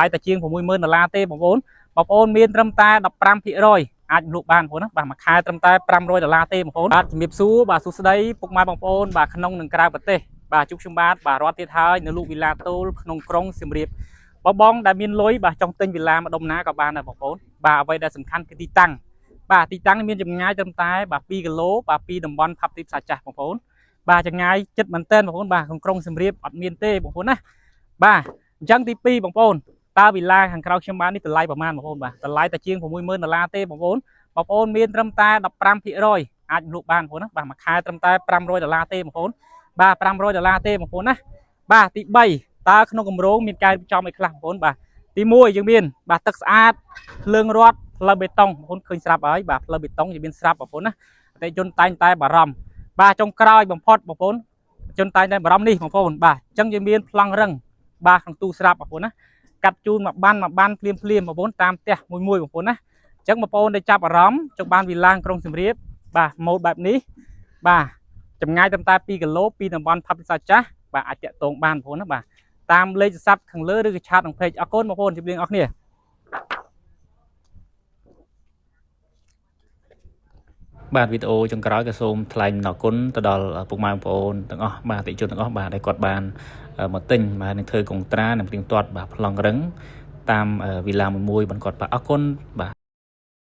ហើយតែជាង60000ដុល្លារទេបងប្អូនបងប្អូនមានត្រឹមតែ15%អាចលក់បានបងប្អូនណាបាទមួយខែត្រឹមតែ500ដុល្លារទេបងប្អូនបាទជំរាបសួរបាទសួស្តីពុកម៉ែបងប្អូនបាទក្នុងនិងក្រៅប្រទេសបាទជួបខ្ញុំបាទបាទរត់ទៀតហើយនៅលក់វីឡាតូលក្នុងក្រុងសៀមរាបបងបងដែលមានលុយបាទចង់ទិញវីឡាម្ដុំណាក៏បានដែរបងប្អូនបាទអ្វីដែលសំខាន់គឺទីតាំងបាទទីតាំងនេះមានចម្ងាយត្រឹមតែបាទ2គីឡូបាទពីតំបន់ផាប់ទីផ្សារចាស់បងប្អូនបាទចម្ងាយចិត្តមែនទែនបងប្អូនបាទក្នុងក្រុងសៀមរាបអត់មានទេបងប្អូនណាបាទអញ្ចឹងទី2បងប្អូន តើវីឡាខាងក្រៅខ្ញុំបាននេះតម្លៃប្រហែលបងប្អូនបាទតម្លៃតែជាង60000ដុល្លារទេបងប្អូនបងប្អូនមានត្រឹមតែ15%អាចលក់បានបងប្អូនណាបាទមួយខែត្រឹមតែ500ដុល្លារទេបងប្អូនបាទ500ដុល្លារទេបងប្អូនណាបាទទី3តើក្នុងគម្រោងមានការរៀបចំអីខ្លះបងប្អូនបាទទី1យើងមានបាទទឹកស្អាតភ្លើងរត់ផ្លូវបេតុងបងប្អូនឃើញស្រាប់ហើយបាទផ្លូវបេតុងយើងមានស្រាប់បងប្អូនណាអតិជនតែងតែបារម្ភបាទចុងក្រោយបំផុតបងប្អូនជនតែងតែបារម្ភនេះបងប្អូនបាទអញ្ចឹងយើងមានប្លង់រឹងបាទក្នុងទូស្រាប់បងប្អូនណា កាត់ជូនមួយបានមួយបានភ្លាមភ្លាមបងប្អូនតាមផ្ទះមួយមួយបងប្អូនណាអញ្ចឹងបងប្អូនដែលចាប់អារម្មណ៍ចង់បានវីឡាក្រុងសៀមរាបបាទម៉ូតបែបនេះបាទចម្ងាយត្រឹមតែ2គីឡូពីតំបន់ផាប់ពិសាចាស់បាទអាចតាក់ទងបានបងប្អូនណាបាទតាមលេខទូរស័ព្ទខាងលើឬក៏ឆាតក្នុង page អរគុណបងប្អូនជម្រាបលាអរគ្នា បាទវីដេអូចុងក្រោយក៏សូមថ្លែងអំណរគុណទៅដល់ពុកម៉ែបងប្អូនទាំងអស់បាទអតិថិជនទាំងអស់បាទដែលគាត់បានមកទិញបាទនឹងធ្វើកុងត្រានិងផ្ទៀងផ្ទាត់បាទប្លង់រឹងតាមវីឡាមួយមួយបានគាត់បាទអរគុណបាទ។